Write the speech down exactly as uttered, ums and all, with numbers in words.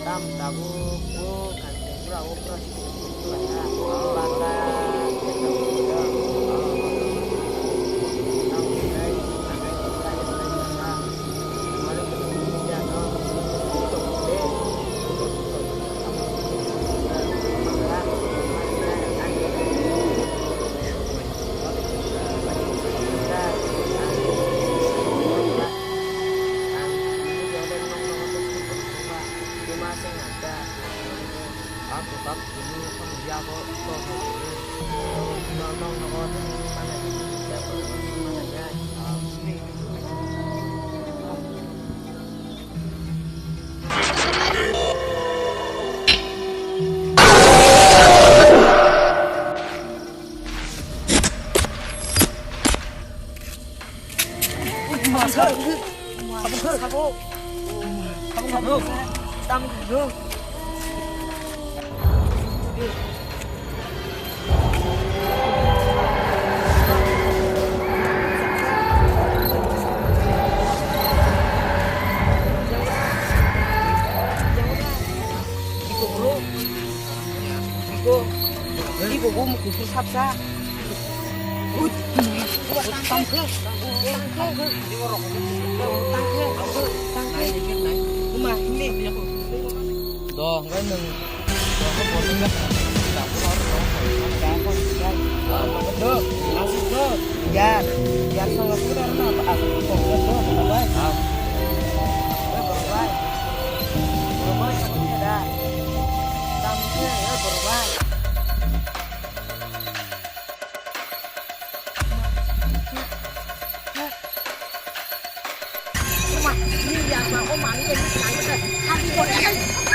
Tam tabuk bo kanti pura o pura. Ibo, ibo bo mukung sapsa. Ui, tangkhe, tangkhe, tangkhe, tangkhe, tangkhe. Uma, hindi. Do, hwnkhe nwng, do, hwnkhe bo nwng, do, aswk do. Yar, yar sanga pura na, aswk do, do, do, bai. Bai, bai. Borok bai, tamo khe da? Tamo khe, eh, borok bai. Ma, ni ya ma, o ma, ni ya, ni ya, ni ya.